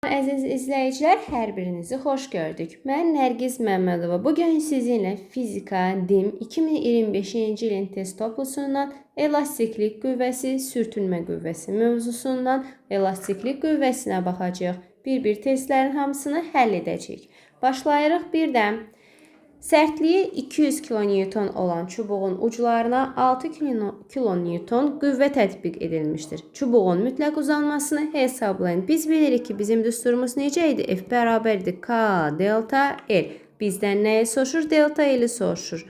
Əziz izləyicilər, hər birinizi xoş gördük. Mən Nərgiz Məmmədova. Bu gün sizinlə fizika DİM 2025-ci ilin test toplusundan elastiklik qüvvəsi, sürtünmə qüvvəsi mövzusundan elastiklik qüvvəsinə baxacağıq. Bir-bir testlərin hamısını həll edəcəyik. Başlayırıq birdən. Sərtliyi 200 kilonewton olan çubuğun uclarına 6 kilonewton qüvvə tətbiq edilmişdir. Çubuğun mütləq uzanmasını hesablayın. Biz bilirik ki, bizim düsturumuz necə idi? F bərabərdir K delta L. Bizdən nəyi soruşur? Delta L-i soruşur.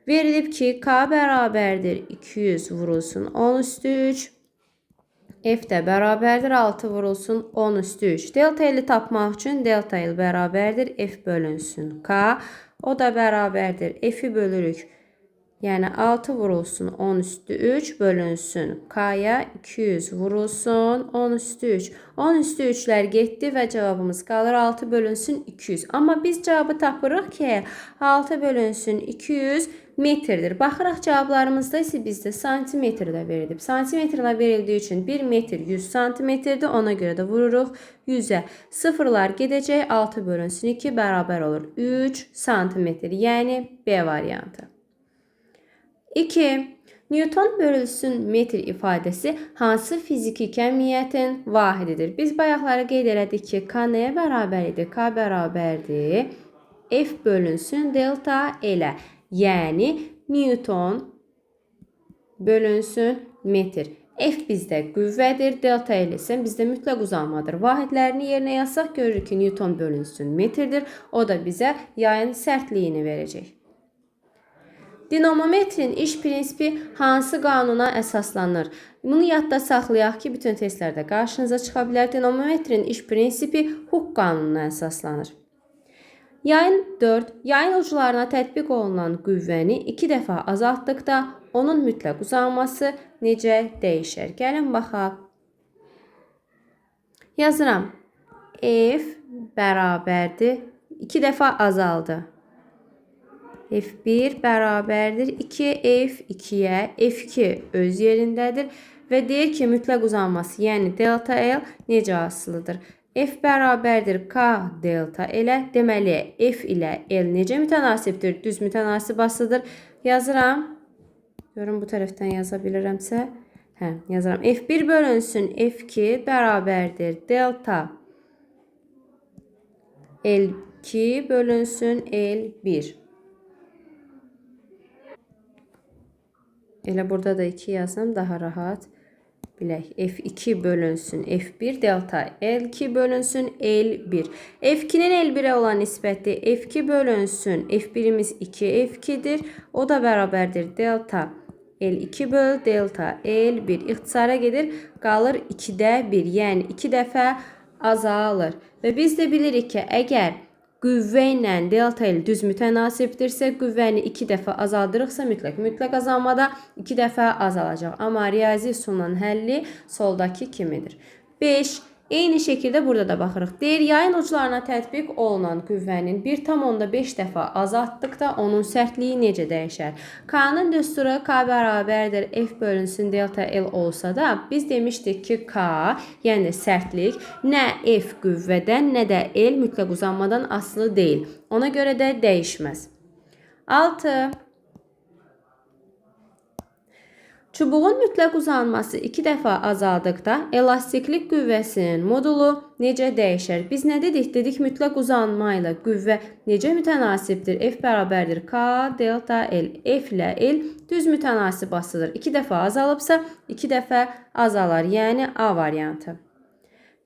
Verilib ki, K bərabərdir 200 vurulsun 10 üstü 3. F də bərabərdir 6 vurulsun 10 üstü 3. Delta L-i tapmaq üçün delta L bərabərdir F bölünsün K. O da bərabərdir. F-i bölürük. Yəni 6 vurulsun 10 üstü 3 bölünsün K-ya 200 vurulsun 10 üstü 3. 10 üstü 3'lər getdi və cavabımız qalır 6 bölünsün 200. Amma biz cavabı tapırıq ki, 6 bölünsün 200 metrdir. Baxırıq cavablarımızda isə bizdə santimetrdə verilib. Santimetrlə verildiyi üçün 1 metr 100 santimetrdir. Ona görə də vururuq 100-ə. Sıfırlar gedəcək. 6 bölünsün 2 bərabər olur 3 santimetr. Yəni B variantı. 2. Newton bölünsün metr ifadəsi hansı fiziki kəmiyyətin vahididir? Biz bayaqları qeyd elədik ki, K nəyə bərabər idi? K bərabərdir F bölünsün delta L-ə. Yəni Newton bölünsün metr. F bizdə qüvvədir, delta L isə bizdə mütləq uzanmadır. Vahidlərini yerinə yazsaq görürük ki, Newton bölünsün metrdir. O da bizə yayın sərtliyini verəcək. Dinamometrin iş prinsipi hansı qanuna əsaslanır? Bunu yadda saxlayaq ki, bütün testlərdə qarşınıza çıxa bilər. Dinamometrin iş prinsipi Hooke qanununa əsaslanır. Yayın 4. Yayın uclarına tətbiq olunan qüvvəni 2 dəfə azaltdıqda onun mütləq uzanması necə dəyişər? Gəlin baxaq. Yazıram. F bərabərdir. 2 dəfə azaldı. F1 bərabərdir 2 F2-yə. F2 öz yerindədir və deyir ki, mütləq uzanması, yəni delta L necə asılıdır? F bərabərdir K delta L-ə. Deməli, F ilə L necə mütənasibdir? Düz mütənasib asılıdır. Yazıram. Görün bu tərəfdən yaza bilirəmsə. Hə, yazıram. F1 bölünsün F2 bərabərdir delta L2 bölünsün L1. Elə burada da 2 yazım daha rahat bilək. F2 bölünsün F1 delta L2 bölünsün L1. F2-nin L1-ə olan nisbəti F2 bölünsün F1-imiz 2 F2-dir. O da bərabərdir delta L2 böl delta L1. İxtisara gedir. Qalır 2-də 1. Yəni 2 dəfə azalır. Və biz də bilirik ki, əgər qüvvə ilə delta L düz mütənasibdirsə, qüvvəni 2 dəfə azaldırıqsa, mütləq azalmada 2 dəfə azalacaq. Amma riyazi üsulla həlli soldakı kimidir. 5. Eyni şəkildə burada da baxırıq. Deyir, yayın uclarına tətbiq olunan qüvvənin 1,5 dəfə azaltdıqda onun sərtliyi necə dəyişər? K-nın düsturu K bərabərdir F bölünsün delta L olsa da, biz demişdik ki, K, yəni sərtlik, nə F qüvvədən, nə də L mütləq uzanmadan asılı deyil. Ona görə də dəyişməz. 6. Çubuğun mütləq uzanması 2 dəfə azaldıqda elastiklik qüvvəsinin modulu necə dəyişər? Biz nə dedik? Dedik mütləq uzanma ilə qüvvə necə mütənasibdir? F bərabərdir K delta L. F ilə L düz mütənasib asılıdır. 2 dəfə azalıbsa 2 dəfə azalar. Yəni A variantı.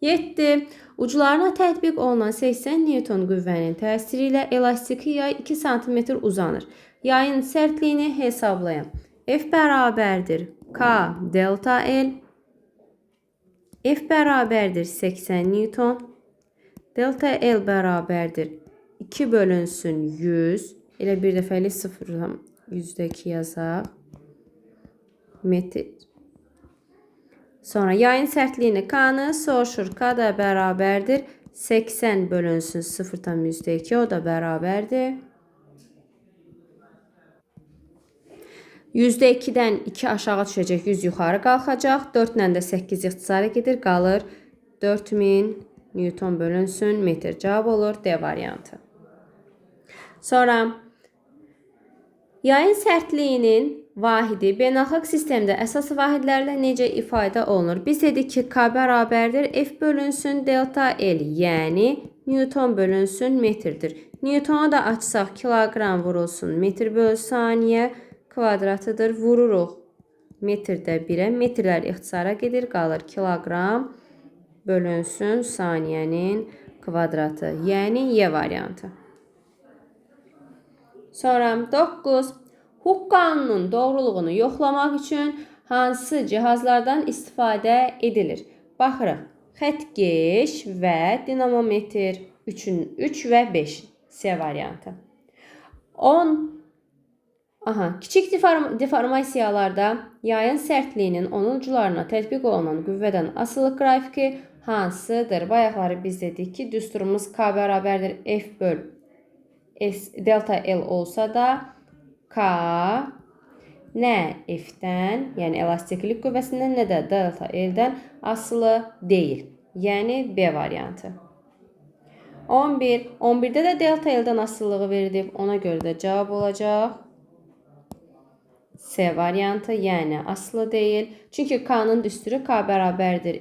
7. Uclarına tətbiq olunan 80 Newton qüvvənin təsiri ilə elastiki yay 2 sm uzanır. Yayın sərtliyini hesablayın. F bərabərdir K delta L. F bərabərdir 80 Newton. Delta L bərabərdir 2 bölünsün 100. Elə bir dəfəlik 0,2 yazaq. Metr. Sonra yayın sərtliyini K-nı soruşur. K da bərabərdir 80 bölünsün 0,2. O da bərabərdir. %2-dən 2 aşağı düşəcək, 100 yuxarı qalxacaq. 4 ilə də 8 ixtisara gedir, qalır 4000 Newton bölünsün metr. Cavab olur D variantı. Sonra yayın sərtliyinin vahidi beynəlxalq sistemdə əsas vahidlərlə necə ifadə olunur? Biz dedik ki, K bərabərdir F bölünsün delta L, yəni Newton bölünsün metrdir. Newtonu da açsaq kiloqram vurulsun metr bölü saniyə kvadratıdır. Vururuq metrdə 1-ə. Metrlər ixtisara gedir, qalır kiloqram bölünsün saniyənin kvadratı, yəni Y variantı. Sonra 9. Hooke qanununun doğruluğunu yoxlamaq üçün hansı cihazlardan istifadə edilir? Baxırıq. Xəttkeş və dinamometr 3 və 5 C variantı. 10. Aha, kiçik deformasiyalarda yayın sərtliyinin onun uclarına tətbiq olunan qüvvədən asılıq qrafiki hansıdır? Bayaqları biz dedik ki, düsturumuz K bərabərdir F böl S delta L olsa da K nə F-dən, yəni elastiklik qüvvəsindən, nə də delta L-dən asılı deyil. Yəni B variantı. 11. 11-də də delta L-dən asılılığı verilib. Ona görə də cavab olacaq C variantı, yəni asılı deyil. Çünki K-nın düsturu K bərabərdir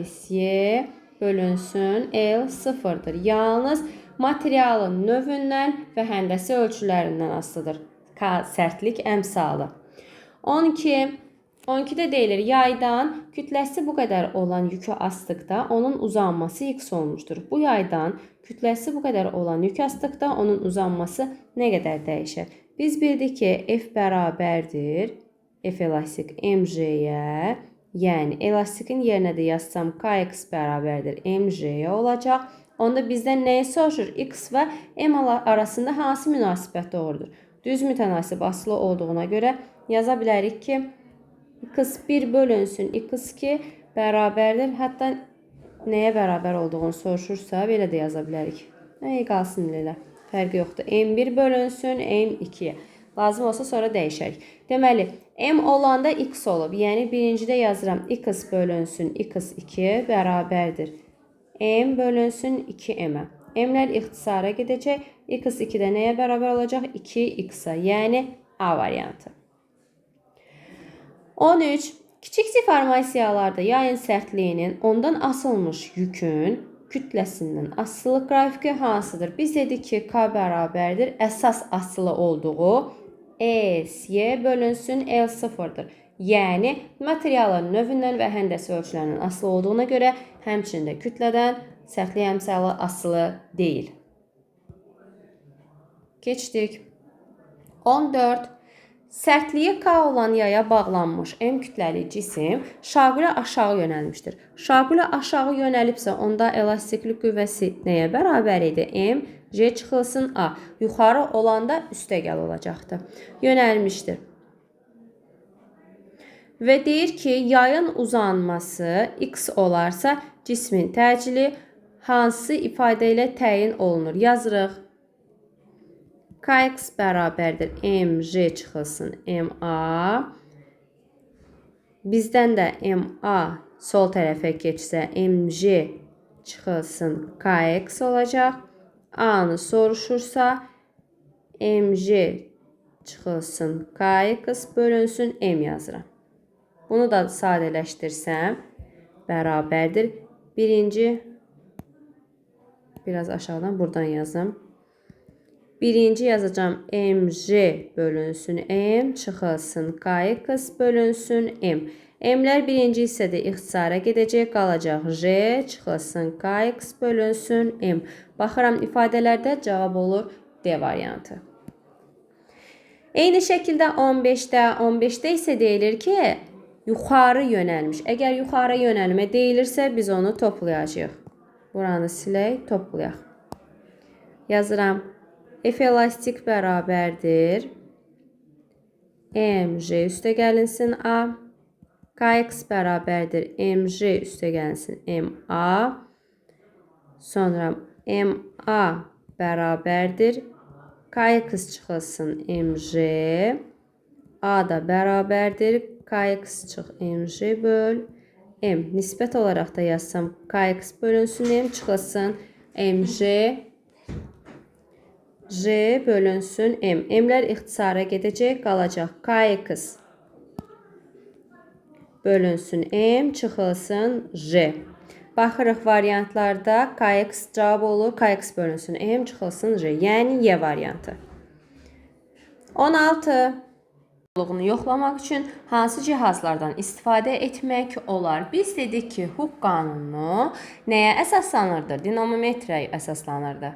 S, Y bölünsün L sıfırdır. Yalnız materialın növündən və həndəsi ölçülərindən asılıdır. K sərtlik əmsalı. 12. 12-də deyilir, yaydan kütləsi bu qədər olan yükü asdıqda onun uzanması x olmuşdur. Bu yaydan kütləsi bu qədər olan yük asdıqda onun uzanması nə qədər dəyişər? Biz bildik ki, F bərabərdir F elastik mj-yə, yəni elastikin yerinə də yazsam kx bərabərdir mj-yə olacaq. Onda bizdən nəyi soruşur? X və M arasında hansı münasibət doğrudur? Düz mütənasib asılı olduğuna görə yaza bilərik ki, x1 bölünsün x2 bərabərdir. Hətta nəyə bərabər olduğunu soruşursa, belə də yaza bilərik. Ey, qalsın elə. Fərqi yoxdur. M1 bölünsün M2-yə. Lazım olsa sonra dəyişərik. Deməli, M olanda X olub. Yəni, birincidə yazıram X bölünsün X2 bərabərdir. M bölünsün 2M-ə. M-lər ixtisara gedəcək. X2-də nəyə bərabər olacaq? 2X-a. Yəni, A variantı. 13. Kiçik deformasiyalarda yayın sərtliyinin ondan asılmış yükün kütləsindən asılılıq qrafiki hansıdır? Biz dedik ki, K bərabərdir. Əsas asılı olduğu S, Y bölünsün L sıfırdır. Yəni, materialın növündən və həndəsi ölçülərindən asılı olduğuna görə həmçinin də kütlədən sərtlik əmsalı asılı deyil. Keçdik. 14. Sərtliyi K olan yaya bağlanmış M kütləli cisim şaqulə aşağı yönəlmişdir. Şaqulə aşağı yönəlibsə, onda elastiklik qüvvəsi nəyə bərabər idi? M, J çıxılsın A. Yuxarı olanda üstəgəl olacaqdı. Yönəlmişdir. Və deyir ki, yayın uzanması X olarsa, cismin təcili hansı ifadə ilə təyin olunur? Yazırıq. Kx bərabərdir mj çıxılsın ma. Bizdən də ma sol tərəfə keçsə mj çıxılsın kx olacaq. A-nı soruşursa mj çıxılsın kx bölünsün m yazıram. Bunu da sadələşdirsəm bərabərdir. Birinci biraz aşağıdan buradan yazım. Birinci yazacağım mj bölünsün m çıxılsın kx bölünsün m. M-lər birinci hissədə ixtisara gedəcək, qalacaq j çıxılsın kx bölünsün m. Baxıram ifadələrdə cavab olur D variantı. Eyni şəkildə 15-də, 15-də isə deyilir ki, yuxarı yönəlmiş. Əgər yuxarı yönəlmə deyilirsə, biz onu toplayacağıq. Buranı silək, toplayaq. Yazıram. F elastik bərabərdir. mj üstə gəlinsin A. Kx bərabərdir. mj üstə gəlinsin ma. Sonra ma bərabərdir. Kx çıxılsın mj. A da bərabərdir. Kx çıx mj böl M. Nisbət olaraq da yazsam KX bölünsün M çıxılsın MJ J bölünsün M. M-lər ixtisara gedəcək, qalacaq KX bölünsün M çıxılsın J. Baxırıq variantlarda KX cavab olur. KX bölünsün M çıxılsın J. Yəni Y variantı. 16. Yoxlamaq üçün hansı cihazlardan istifadə etmək olar? Biz dedik ki, Hooke qanunu nəyə əsaslanırdı? Dinamometrəyə əsaslanırdı.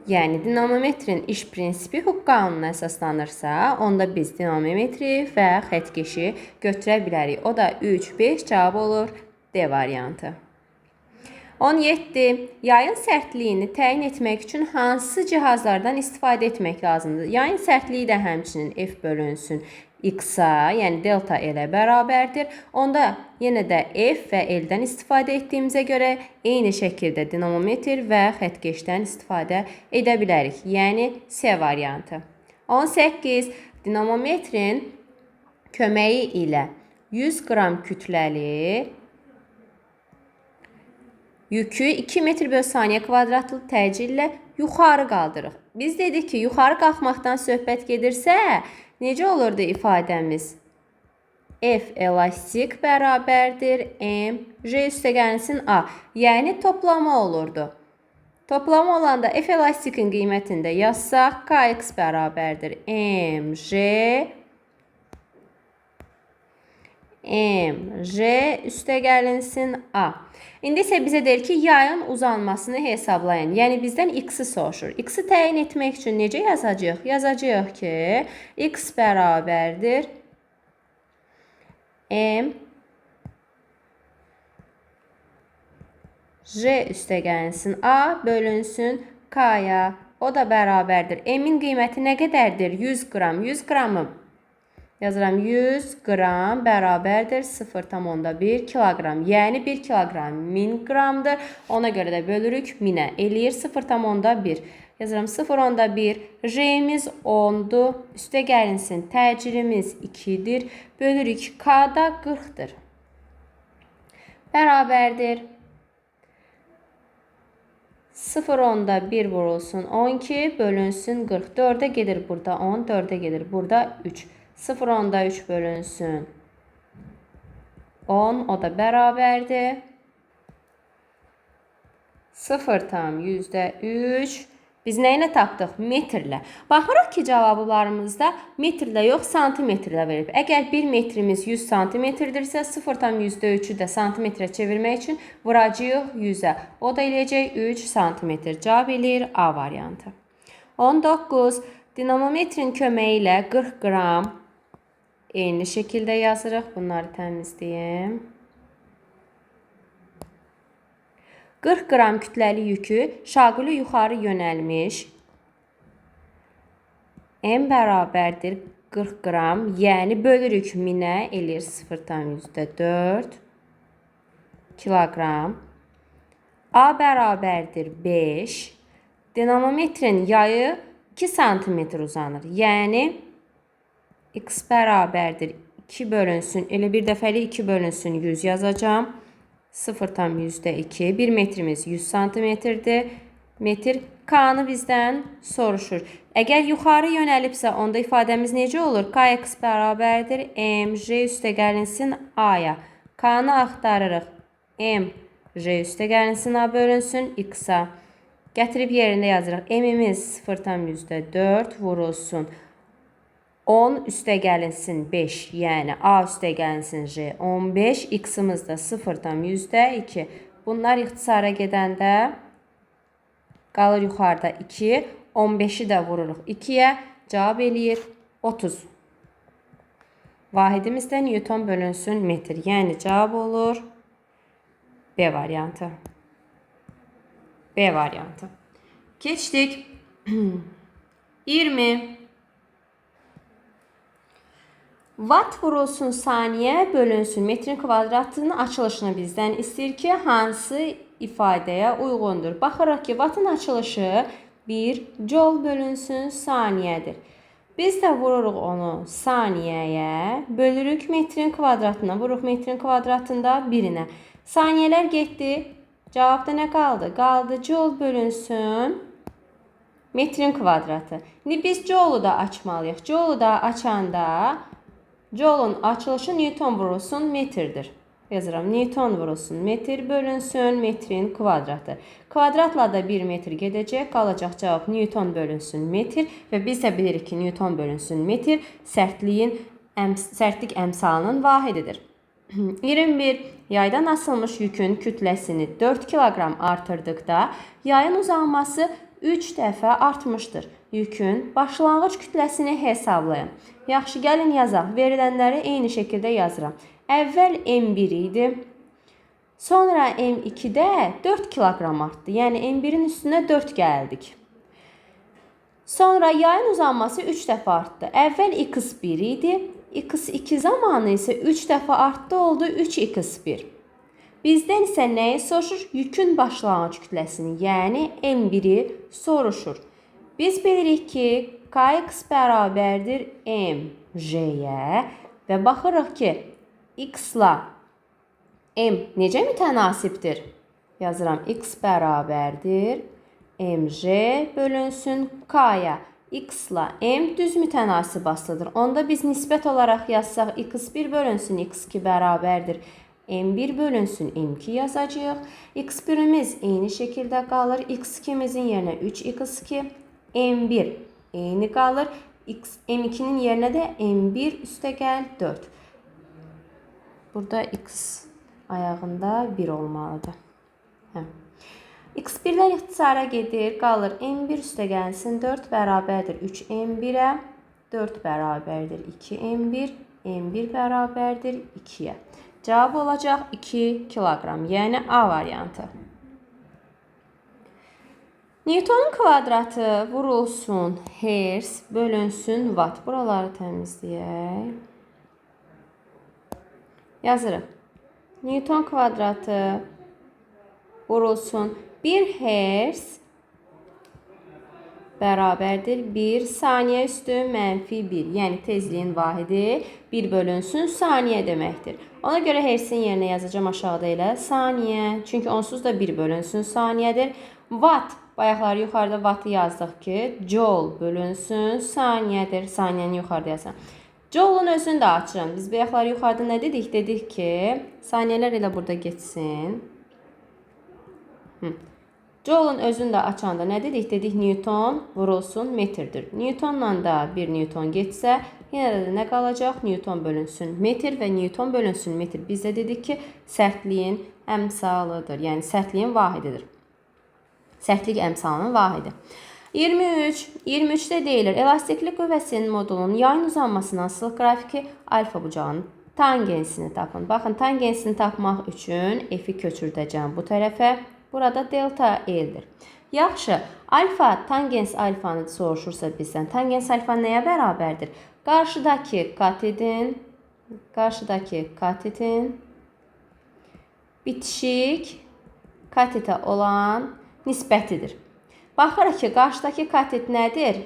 Yəni dinamometrin iş prinsipi Hooke qanununa əsaslanırsa, onda biz dinamometri və xəttkeşi götürə bilərik. O da 3, 5 cavab olur. D variantı. 17. Yayın sərtliyini təyin etmək üçün hansı cihazlardan istifadə etmək lazımdır? Yayın sərtliyi də həmçinin F bölünsün X-a, yəni delta L-ə bərabərdir. Onda yenə də F və L-dən istifadə etdiyimizə görə eyni şəkildə dinamometr və xəttkeşdən istifadə edə bilərik. Yəni C variantı. 18. Dinamometrin köməyi ilə 100 qram kütləli yükü 2 metr bölü saniyə kvadratlı təcillə yuxarı qaldırıq. Biz dedik ki, yuxarı qalxmaqdan söhbət gedirsə, necə olurdu ifadəmiz? F elastik bərabərdir M, J üstə gəlsin A. Yəni toplama olurdu. Toplama olanda F elastikin qiymətini də yazsaq, KX bərabərdir M, J, M, J üstə gəlinsin A. İndi isə bizə deyir ki, yayın uzanmasını hesablayın. Yəni bizdən x-i soruşur. X-i təyin etmək üçün necə yazacağıq? Yazacağıq ki, x bərabərdir M, J üstə gəlinsin A bölünsün K-ya. O da bərabərdir. M-in qiyməti nə qədərdir? 100 qram. 100 qramı yazıram, 100 qram bərabərdir 0,1 kiloqram. Yəni 1 kiloqram 1000 qramdır. Ona görə də bölürük 1000-ə. Eləyir 0,1. Yazıram 0,1. J-imiz 10-dur. Üstə gəlinsin. Təcilimiz 2-dir. Bölürük. K da 40-dır. Bərabərdir. 0,1 vurulsun 12 bölünsün 40. 4-ə gedir burada 10, 4-ə gedir burada 3. 0,3 bölünsün 10, o da bərabərdir. 0,3. Biz nə ilə tapdıq? Metrlə. Baxırıq ki, cavablarımızda metrlə yox, santimetrlə verib. Əgər 1 metrimiz 100 santimetrdirsə, 0,3-ü də santimetrə çevirmək üçün vuracağıq 100-ə. O da eləyəcək 3 santimetr. Cavab eləyir A variantı. 19. Dinamometrin köməyi ilə 40 qram eyni şəkildə yazırıq. Bunları təmizləyim. 40 qram kütləli yükü şaquli yuxarı yönəlmiş. M bərabərdir 40 qram. Yəni bölürük 1000-ə, eləyir 0,4 kiloqram. A bərabərdir 5. Dinamometrin yayı 2 sm uzanır. Yəni x bərabərdir 2 bölünsün. Elə bir dəfəlik 2 bölünsün 100 yazacağam. 0,2. 1 metrimiz 100 santimetrdir. Metr. K-nı bizdən soruşur. Əgər yuxarı yönəlibsə, onda ifadəmiz necə olur? KX bərabərdir M, J üstə gəlinsin A-ya. K-nı axtarırıq. M, J üstə gəlinsin A bölünsün X-a. Gətirib yerində yazırıq. M-imiz 0,4 vurulsun. 10 üstə gəlinsin 5, yəni A üstə gəlinsin J 15, X-imiz də 0,2. Bunlar ixtisara gedəndə qalır yuxarıda 2, 15-i də vururuq 2-yə, cavab eləyir 30. Vahidimiz də Newton bölünsün metr, yəni cavab olur B variantı. B variantı. Keçdik. 20. Watt vurulsun saniyə bölünsün metrin kvadratının açılışını bizdən istəyir ki, hansı ifadəyə uyğundur? Baxırıq ki, wattın açılışı 1 joule bölünsün saniyədir. Biz də vururuq onu saniyəyə, bölürük metrin kvadratına, vururuq metrin kvadratında birinə. Saniyələr getdi. Cavabda nə qaldı? Qaldı joule bölünsün metrin kvadratı. İndi biz joule-u da açmalıyıq. Joule-u da açanda joule-un açılışı Newton vurulsun metrdir. Yazıram. Newton vurulsun metr bölünsün metrin kvadratı. Kvadratla da 1 metr gedəcək. Qalacaq cavab Newton bölünsün metr və biz də bilirik ki, Newton bölünsün metr sərtlik əmsalının vahididir. 21. Yaydan asılmış yükün kütləsini 4 kiloqram artırdıqda yayın uzanması 3 dəfə artmışdır. Yükün başlanğıc kütləsini hesablayın. Yaxşı, gəlin yazaq. Verilənləri eyni şəkildə yazıram. Əvvəl M1 idi. Sonra M2-də 4 kiloqram artdı. Yəni M1-in üstünə 4 gəldik. Sonra yayın uzanması 3 dəfə artdı. Əvvəl x1 idi. X2 zamanı isə 3 dəfə artdı, oldu 3x1. Bizdən isə nəyi soruşur? Yükün başlanğıc kütləsini, yəni M1-i soruşur. Biz bilirik ki, Kx bərabərdir mj-yə və baxırıq ki, x-la m necə mütənasibdir? Yazıram, x bərabərdir mj bölünsün k-ya. X-la m düz mütənasib asılıdır. Onda biz nisbət olaraq yazsaq x1 bölünsün x2 bərabərdir m1 bölünsün m2 yazacağıq. X1-imiz eyni şəkildə qalır. X2-mizin yerinə 3x2, m1 eyni qalır. M2-nin yerinə də m1 üstəgəl 4. Burada x ayağında 1 olmalıdır. Hə. X1-lər ixtisara gedir. Qalır m1 üstəgəlsin 4 bərabərdir 3m1-ə. 4 bərabərdir 2m1. M1 bərabərdir 2-yə. Cavab olacaq 2 kiloqram, yəni A variantı. Newtonun kvadratı vurulsun hertz bölünsün watt. Buraları təmizləyək. Yazırıq. Newton kvadratı vurulsun 1 hertz bərabərdir 1 saniyə üstü mənfi 1. Yəni tezliyin vahidi 1 bölünsün saniyə deməkdir. Ona görə hertzin yerinə yazacağam aşağıda elə saniyə. Çünki onsuz da 1 bölünsün saniyədir. Watt, bayaqlar yuxarıda wattı yazdıq ki, joule bölünsün saniyədir. Saniyəni yuxarıda yazıram. Joule-un özünü də açıram. Biz bayaqlar yuxarıda nə dedik? Dedik ki, saniyələr elə burada getsin. Joule-un özünü də açanda nə dedik? Dedik Newton vurulsun metrdir. Newtonla da 1 Newton getsə, yenə də nə qalacaq? Newton bölünsün metr və Newton bölünsün metr. Biz də dedik ki, sərtliyin əmsalıdır. Yəni sərtliyin vahididir. Sərtlik əmsalının vahidi. 23. 23-də deyilir, elastiklik qüvvəsinin modulunun yayın uzanmasından asılı qrafiki alfa bucağının tangensini tapın. Baxın, tangensini tapmaq üçün F-i köçürdəcəm bu tərəfə. Burada delta L-dir. Yaxşı, alfa, tangens alfanı soruşursa bizdən, tangens alfa nəyə bərabərdir? Qarşıdakı katetin bitişik katetə olan nisbətidir. Baxırıq ki, qarşıdakı katet nədir?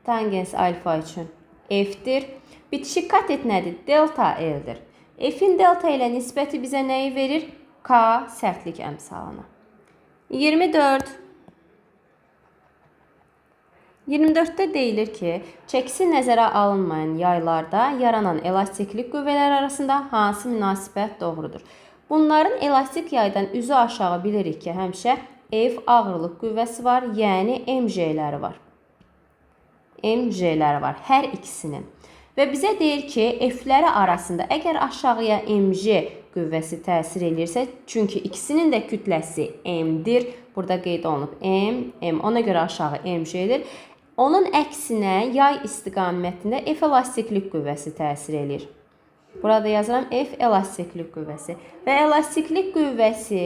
Tangens alfa üçün F-dir. Bitişik katet nədir? Delta L-dir. F-in delta ilə nisbəti bizə nəyi verir? K sərtlik əmsalını. 24. 24-də deyilir ki, çəkisi nəzərə alınmayan yaylarda yaranan elastiklik qüvvələri arasında hansı münasibət doğrudur? Bunların elastik yaydan üzü aşağı bilirik ki, həmişə F ağırlıq qüvvəsi var, yəni mj-ləri var. Mj-ləri var hər ikisinin. Və bizə deyir ki, F-ləri arasında əgər aşağıya mj qüvvəsi təsir eləyirsə, çünki ikisinin də kütləsi m-dir. Burada qeyd olunub m, m. Ona görə aşağı mj-dir. Onun əksinə yay istiqamətində F elastiklik qüvvəsi təsir eləyir. Burada yazıram F elastiklik qüvvəsi. Və elastiklik qüvvəsi,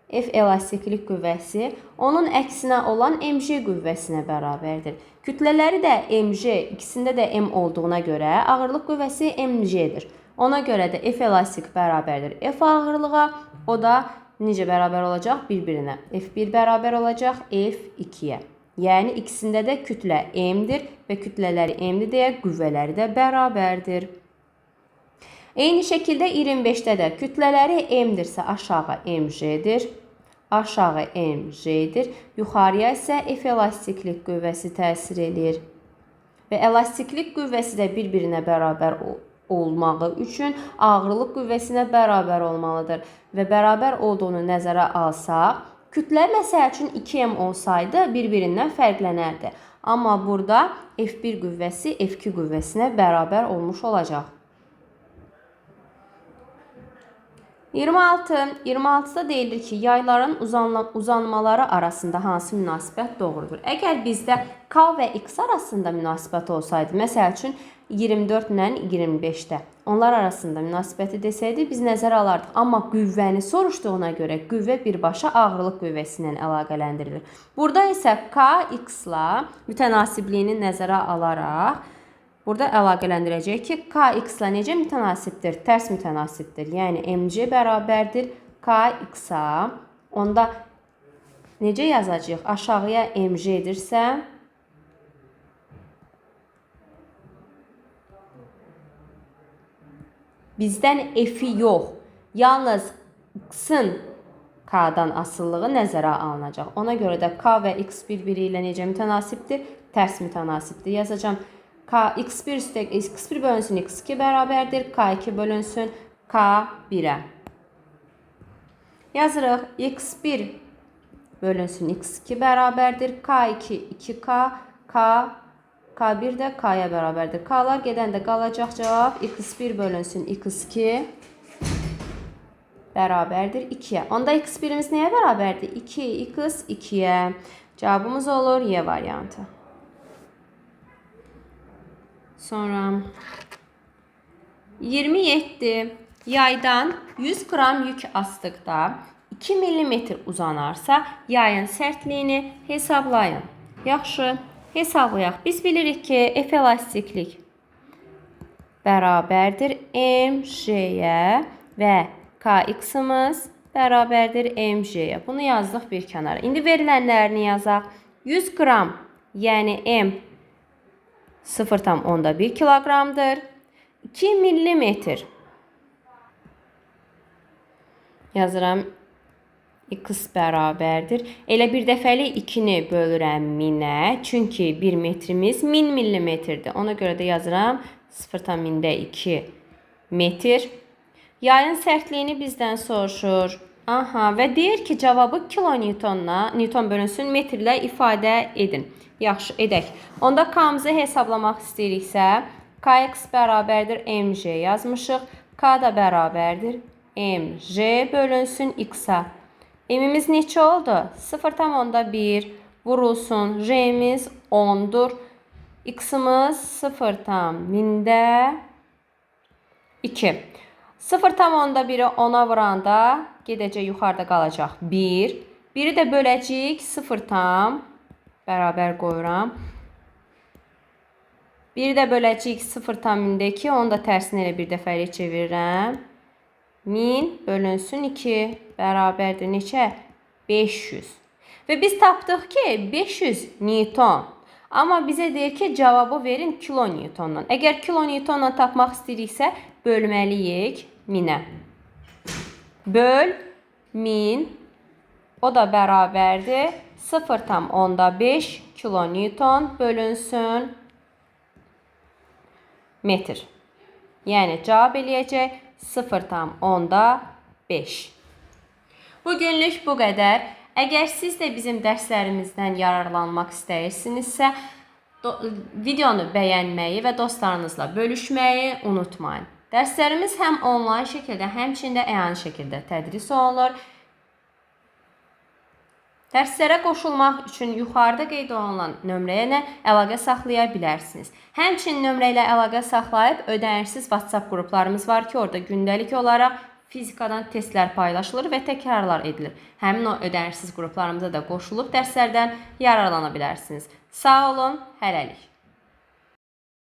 F elastiklik qüvvəsi onun əksinə olan mj qüvvəsinə bərabərdir. Kütlələri də mj, ikisində də m olduğuna görə ağırlıq qüvvəsi mj-dir. Ona görə də F elastik bərabərdir F ağırlığa, o da necə bərabər olacaq? Bir-birinə. F1 bərabər olacaq F2-yə. Yəni ikisində də kütlə M-dir və kütlələri M-dir deyə qüvvələri də bərabərdir. Eyni şəkildə 25-də də kütlələri M-dirsə aşağı mg-dir. Aşağı mg-dir. Yuxarıya isə F elastiklik qüvvəsi təsir eləyir. Və elastiklik qüvvəsi də bir-birinə bərabər olmağı üçün ağırlıq qüvvəsinə bərabər olmalıdır. Və bərabər olduğunu nəzərə alsaq, kütlə məsəl üçün 2M olsaydı bir-birindən fərqlənərdi. Amma burada F1 qüvvəsi F2 qüvvəsinə bərabər olmuş olacaq. 26. 26-da deyilir ki, yayların uzanmaları arasında hansı münasibət doğrudur? Əgər bizdə K və X arasında münasibət olsaydı, məsəl üçün 24 ilə 25-də onlar arasında münasibəti desəydi, biz nəzərə alardıq. Amma qüvvəni soruşduğuna görə qüvvə birbaşa ağırlıq qüvvəsi ilə əlaqələndirilir. Burada isə K X-la mütənasibliyini nəzərə alaraq burada əlaqələndirəcək ki, K X-la necə mütənasibdir? Tərs mütənasibdir. Yəni mc bərabərdir K X-a. Onda necə yazacağıq? Aşağıya mg-dirsə, bizdən F-i yox, yalnız X-in K-dan asılılığı nəzərə alınacaq. Ona görə də K və X bir-biri ilə necə mütənasibdir? Tərs mütənasibdir. Yazacağam. K, X1 üstə, X1 bölünsün X2 bərabərdir. K2 bölünsün K1-ə. Yazırıq. X1 bölünsün X2 bərabərdir. K2 2K, K, K1 də K-ya bərabərdir. K-lar gedəndə qalacaq cavab X1 bölünsün X2 bərabərdir 2-yə. Onda X1-imiz nəyə bərabərdir? 2 X 2-yə. Cavabımız olur Y variantı. Sonra 27. Yaydan 100 qram yük asdıqda 2 mm uzanarsa, yayın sərtliyini hesablayın. Yaxşı, hesablayaq. Biz bilirik ki, F elastiklik bərabərdir mg-yə və kx-imiz bərabərdir mg-yə. Bunu yazdıq bir kənara. İndi verilənlərini yazaq. 100 qram, yəni m 0,1 kiloqramdır. 2 millimetr yazıram. X bərabərdir. Elə bir dəfəlik 2-ni bölürəm 1000-ə. Çünki 1 metrimiz 1000 millimetrdir. Ona görə də yazıram 0,2 metr. Yayın sərtliyini bizdən soruşur. Aha, və deyir ki, cavabı kilonewtonla, newton bölünsün metrlə ifadə edin. Yaxşı, edək. Onda K-mızı hesablamaq istəyiriksə, Kx bərabərdir mg yazmışıq. K da bərabərdir mg bölünsün x-a. M-imiz neçə oldu? 0,1 vurulsun. J-imiz 10-dur. X-imiz 0,2. 0,1-i 10-a vuranda gedəcək yuxarıda qalacaq 1. 1-i də böləcəyik 0, bərabər qoyuram. 1-i də böləcəyik 0,2. Onu da tərsinə elə bir dəfəlik çevirirəm. 1000 bölünsün 2 bərabərdir neçə? 500. Və biz tapdıq ki, 500 Newton. Amma bizə deyir ki, cavabı verin kilonewtondan. Əgər kilonewtonla tapmaq istəyiriksə, bölməliyik 1000-ə. Böl 1000, o da bərabərdir 0,5 kilonewton bölünsün metr. Yəni cavab eləyəcək 0,5. Bugünlük bu qədər. Əgər siz də bizim dərslərimizdən yararlanmaq istəyirsinizsə, videonu bəyənməyi və dostlarınızla bölüşməyi unutmayın. Dərslərimiz həm onlayn şəkildə, həmçinin də əyani şəkildə tədris olunur. Dərslərə qoşulmaq üçün yuxarıda qeyd olunan nömrəyə ilə əlaqə saxlaya bilərsiniz. Həmçinin nömrə ilə əlaqə saxlayıb ödənişsiz WhatsApp qruplarımız var ki, orada gündəlik olaraq fizikadan testlər paylaşılır və təkrarlar edilir. Həmin o ödənişsiz qruplarımıza da qoşulub dərslərdən yararlana bilərsiniz. Sağ olun, hələlik.